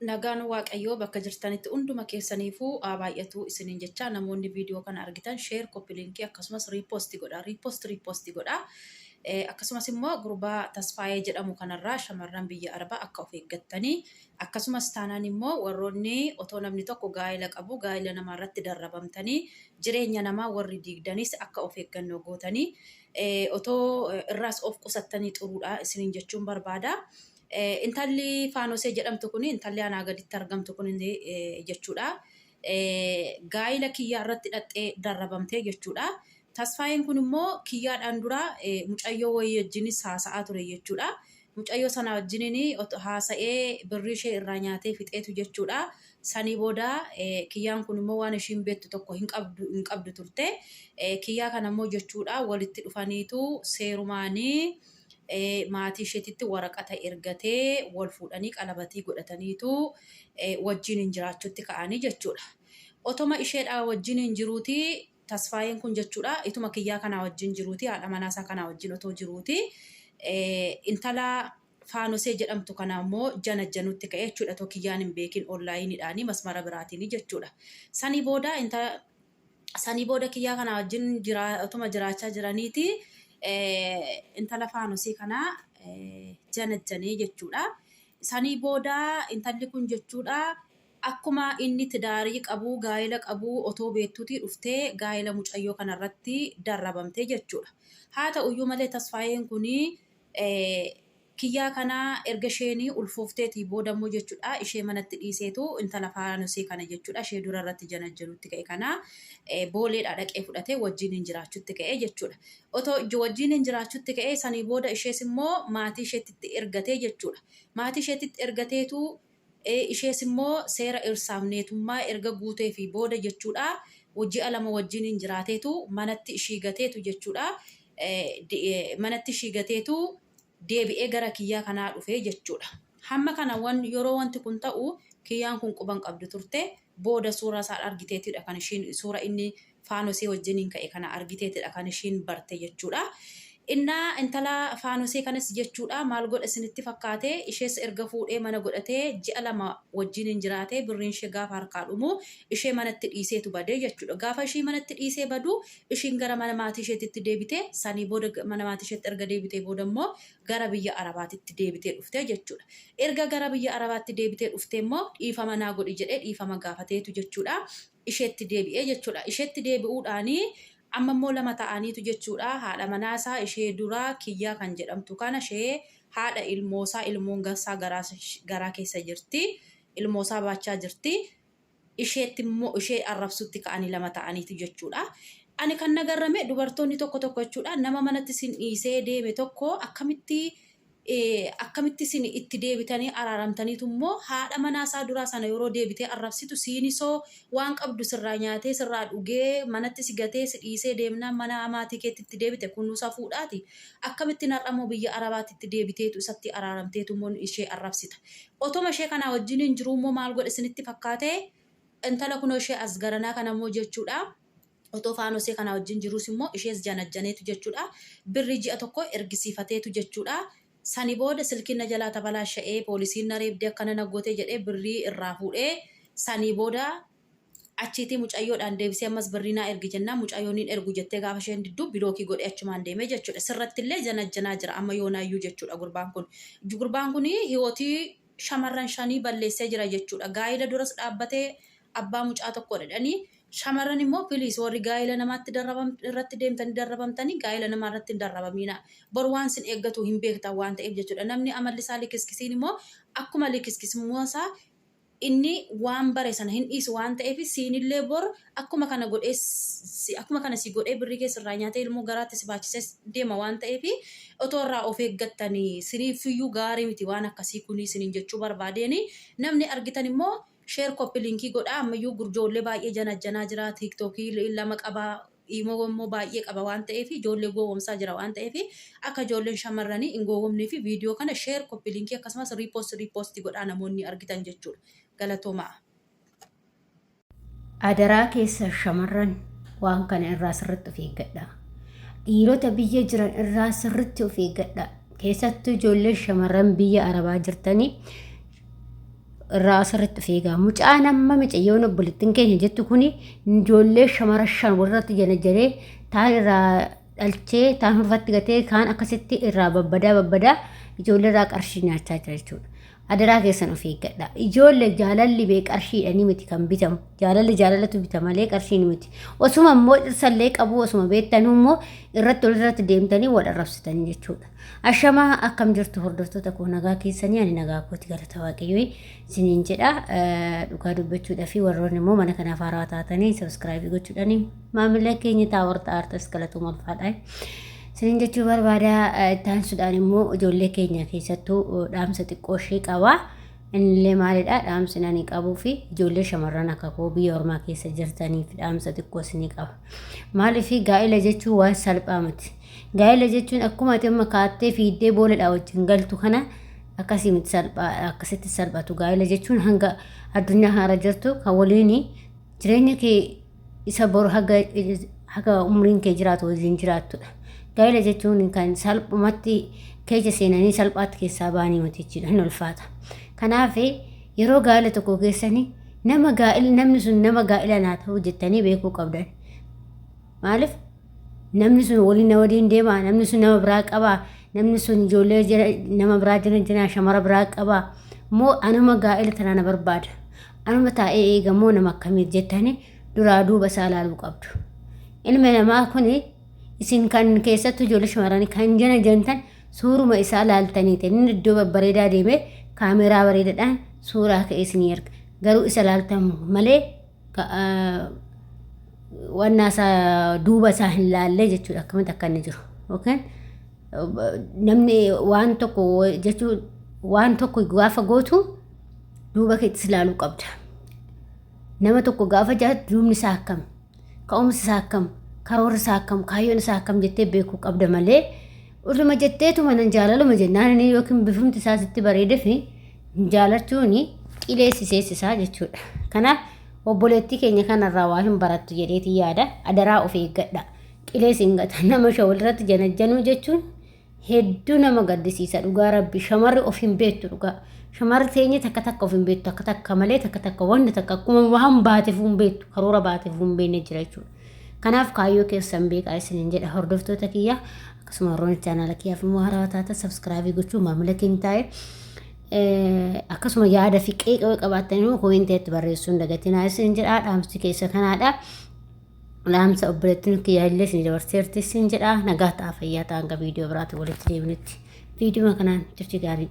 Nagaan Waaqayyoo bakka jirtanitti hunduma keessaniifuu haa baay'atu isiniin jecha. Namoonni viidiyoo kana argitan share, copy link, akkasumas repost godha, repost, repost godha. Akkasumas immoo gurbaa Tasfaayee jedhamu kanarraa shamarran biyya Arabaa akka of eeggattanii, akkasumas taanaan immoo warroonni otoo namni tokko gaa'ela qabu gaa'ela namaa irratti darrabamtanii jireenya namaa warri diigdanis akka of eeggannoo gootanii otoo irraas of qusattanii xuruudha isiniin jechuun barbaada. Intalli Faanosee jedhamtu kun, intalli anaa gaditti argamtu kun jechuudha. Gaa'ila kiyyaa irratti dhaxxee darrabamtee jechuudha. Tasfaayeen kun immoo kiyyaadhaan dura mucayyoo wayii wajjinis haasa'aa ture jechuudha. Mucayyoo sana wajjiniin haasa'ee birrii ishee irraa nyaatee fixeetu jechuudha. Sanii booda kiyyaan kun immoo waan ishiin beektu tokko hin qabdu hin qabdu turte. Kiyyaa kana immoo jechuudha walitti dhufaniitu seerumaanii maatii isheetitti waraqata ergatee wal fuudhanii qalabatii godhataniitu wajjiniin jiraachuutti ka'anii jechuudha. Otoma isheedhaa wajjiniin jiruuti Tasfaayeen kun jechuudha, ituma kiyyaa kanaa wajjin jiruuti, haadha manaasaa kanaa wajjin otoo jiruuti intala Faanosee jedhamtu kana immoo janajjanutti ka'e jechuudha, otoo kiyyaan hin beekin onlaayiniidhaanii masmara biraatiin jechuudha. Sanii booda intala sanii booda kiyyaa kana wajjin otuma jiraachaa jiraniiti intala Faanosee kana janajjanee jechuudha. Sanii booda intalli kun jechuudha akkuma inni tidaarii qabu, gaa'ela qabu otoo beektuutii dhuftee gaa'ela mucayyoo kanarratti darrabamte jechuudha. Haa ta'uyyuu malee Tasfaayeen kun kiyyaa kana erga isheen ulfoofteetii booda immoo jechuudha ishee manatti dhiiseetu intala Faanosee kana jechuudha ishee dura irratti janajjanutti ka'e kana booleedhaa dhaqee fudhatee wajjiniin jiraachutti ka'e jechuudha. Otoo wajjiniin jiraachutti ka'e sanii booda ishees immoo maatii isheetti ergatee jechuudha. Maatii isheetti ergateetu ishees immoo seera irsaaf neetummaa erga guuteefii booda jechuudha ji'a 2 wajjiniin jiraateetu manatti ishii gateetu jechuudha manatti ishii gateetu deebi'ee gara kiyyaa kanaa dhufee jechuudha. Hamma kana wan yeroo wanti kun ta'u kiyyaan kun quban qabdu turte. Booda suura isaa argiteetidha kan ishiin suura inni Faanosee wajjiniin ka'e kana argiteetidha kan ishiin barte jechuudha. Innaa intala Faanosee kanas jechuudha maal godha isinitti fakkaate? Ishees erga fuudhee mana godhatee ji'a 2 wajjiniin jiraatee birriin ishee gaafa harkaa dhumu ishee manatti dhiiseetu badee jechuudha. Gaafa ishii manatti dhiisee badu ishiin gara mana maatii isheetitti deebite. Sanii booda mana maatii isheetti erga deebitee booda immoo gara biyya Arabaatitti deebitee dhufte jechuudha. Erga gara biyya Arabaatti deebitee dhuftee immoo dhiifama naa godhi jedhee dhiifama gaafateetu jechuudha. Isheetti deebi'ee jechuudha. Isheetti deebi'uudhaanii amma immoo 2 ta'aniitu jechuudha. Haadha manaasaa ishee duraa Kiyyaa kan jedhamtu kana, ishee haadha ilmoosaa, ilmoon garsaa garaa keessa jirti. Ilmoosaa baachaa jirti. Isheetti immoo ishee arrabsutti ka'anii 2 ta'aniitu jechuudha. Ani kan na garrame dubartoonni tokko tokko jechuudha nama manatti isin dhiisee deeme tokko akkamitti isin itti deebitanii araaramtaniitu immoo haadha manaa isaa duraa sana yeroo deebitee arrabsitu? Siinisoo waan qabdu sirraa nyaatee, sirraa dhugee, manatti si gatee si dhiisee deemnaan mana maatii keetti itti deebite kunuu safuudhaati. Akkamittiin har'a immoo biyya Arabaatti itti deebiteetu isatti araaramteetu immoo ishee arrabsita? Otoma ishee kanaa wajjiniin jiruu immoo maal godhe isinitti fakkaate? Intala kunoo ishee as garanaa kana immoo jechuudha. Otoo Faanosee kanaa wajjin jiruus immoo ishees janajjaneetu jechuudha. Birrii ji'a tokko ergisiifateetu jechuudha. Sani booda silkiin na jalaa tabalaasha'ee, poolisiin na reebdee, akkana na gootee jedhee birrii irraa fuudhee, sanii booda achiitii mucayyoodhaan deebisee ammas birrii naa ergi jennaan mucayyoon hin ergu jettee gaafa isheen diddu bilookii godhee achumaan deemee jechuudha. Sirrattillee janajjanaa jira amma yoonaayyuu jechuudha gurbaan kun. Gurbaan kun hiyootii shamarran shanii balleessee jira jechuudha. Gaa'ila duras dhaabbatee abbaa mucaa tokkodha jedhanii. Shamarran immoo please warri gaa'ila namaatti darrabam irratti deemtanii darrabamtanii gaa'ila namaa irratti hin darrabamiina. Bor waan sin eeggatu hin beektan waan ta'eef jechuudha. Namni amalli isaa likiskisiin immoo akkuma likiskisummaa isaa inni waan bare sana hin dhiisu waan ta'eef siinillee bor akkuma kana godhee akkuma kana si godhee birrii kee sirraa nyaatee ilmoo garaatti si baachisee deema waan ta'eef otoo irraa of eeggattanii siniifiyyuu gaarii miti waan akkasii kunii siniin jechuu barbaadeeni. Namni argitan immoo share, copy linkii godhaa. Ammayyuu gurjoollee baay'ee janajjanaa jira. Tiiktookii 2 qaba, iimoo immoo baay'ee qaba waan ta'eef ijoollee gowwomsaa jira waan ta'eef akka ijoolleen shamarranii hin gowwomnee fi viidiyoo kana share, copy linkii akkasumas repost, repost godhaa namoonni argitan jechuudha. Galatoomaa. Adaraa keessa shamarran waan kana irraa sirritti of eeggadha. Dhiirota biyya jiran irraa sirritti of eeggadha. Keessattuu ijoollee shamarran biyya Arabaa jirtanii. irraa sirriitti of eegaa. Mucaan amma micayyoon obboleettiin keenya jettu kuni ijoollee shamara 5 walirratti janajjanee taan irraa dhalchee taan hurfatti gatee kaan akkasitti irraa babbadaa babbadaa ijoollee irraa qarshii nyaachaa jira jechuudha. Adaraa keessan of eeggadha. Ijoollee jaalalli bee qarshiidhanii miti kan bitamu. Jaalalli jaalalatu bita malee qarshiin miti. Osuma immoo dhirsallee qabu osuma beektanuu immoo irratti walirratti deemtanii wal arrabsitanii jechuudha. Ashamaa akkam jirtu hordoftoota koo nagaa keessanii ani nagaa kooti galata waaqayyoo isiniin jedha. Dhugaa dubbachuudhaa fi warroonni immoo mana kanaaf haarawaa taatanii sabiskiraayibii gochuudhaan maamila keenya ta'a warra aartas galatuma ulfaadha. Isiniin jechuu barbaada itti aansuudhaan immoo ijoollee keenya keessattuu dhaamsa xiqqoo ishee qaba. Innillee maalidha dhaamsi ani qabuu fi ijoollee shamarran akka koo biyya ormaa keessa jirtaniif dhaamsa xiqqoo isinii qaba. Maaliif gaa'ela jechuun waan salphaa miti. Gaa'ela jechuun akkuma ati amma kaattee fiiddee booledhaa wajjin galtu kana akkasii miti salphaa akkasitti salphatu. Gaa'ela jechuun hanga addunyaa kanarra jirtu kan waliin jireenya kee isa boru haga haga umriin kee jiraatu wajjin jiraattudha. Gaa'ela jechuun kan salphumatti keessa seenanii salphaatti keessaa ba'anii miti jechuudha hin ulfaata. Kanaaf yeroo gaa'ela tokko keessanii nama gaa'el namni sun nama gaa'ela naa ta'u jettanii beekuu qabdan. Maaliif namni sun waliin na waliin deemaa namni sun nama biraa qabaa namni sun ijoollee jira nama biraa jira jira shamara biraa qabaa moo anuma gaa'ela tana na barbaada anuma taa'ee eega moo nama akkamiit jettanii duraa duuba isaa ilaaluu qabdu. Ilmi namaa kun isin kan keessattuu ijoollee shamarranii kan jana jantan suuruma isaa laaltaniiti. Inni iddoo babbareedaa deemee kaameraa bareedaadhaan suuraa ka'ee isinii erga. Garuu isa laaltan malee wannaa isaa duuba isaa hin laallee jechuudha akkamitti akka inni jiru. Yookiin namni waan tokko jechuun waan tokko gaafa gootu duuba keettis ilaaluu qabda. Nama tokko gaafa jaallattu duubni isaa akkam, ka'umsi isaa akkam, karoorri isaa akkam, kaayyoon isaa akkam jettee beekuu qabda malee utuma jetteetuma nan jaalaluma jennaan inni yookiin bifumti isaa sitti bareedeef jaalachuun qilee si seessisaa jechuudha. Kanaaf obboleettii keenya kanarraa waa hin barattu jedheetii yaada. Adaraa of eeggadha. Qilee sin gata nama shawalirratti janajjanuu jechuun Hedduu nama gaddisiisa dhugaa rabbi shamarri of hin beektu dhugaa shamarri teenya takka takka of hin beektu takka takka malee takka takka wanti takka akkuma waan baateef hin beektu karoora baateef hin beekne jira jechuudha. Kanaaf kaayyoo keessan beekaa isiniin jedha hordoftoota kiyya akkasuma warroonni chaanaala kiyyaaf immoo haarawaa taatan sabskraabii gochuun maamila keenya taa'e akkasuma yaada fi qeeqa qabaattan immoo koomentiitti barreessuun dagatinaa isin jedha dhaamsi keessa kanaadha. Dhaamsa obboleettiin kiyyaa illee isin dabarseerti isin jedha nagaa ta'a fayyaa ta'a hanga viidiyoo biraatti walitti deebinutti viidiyoo kanaan turtii gaarii.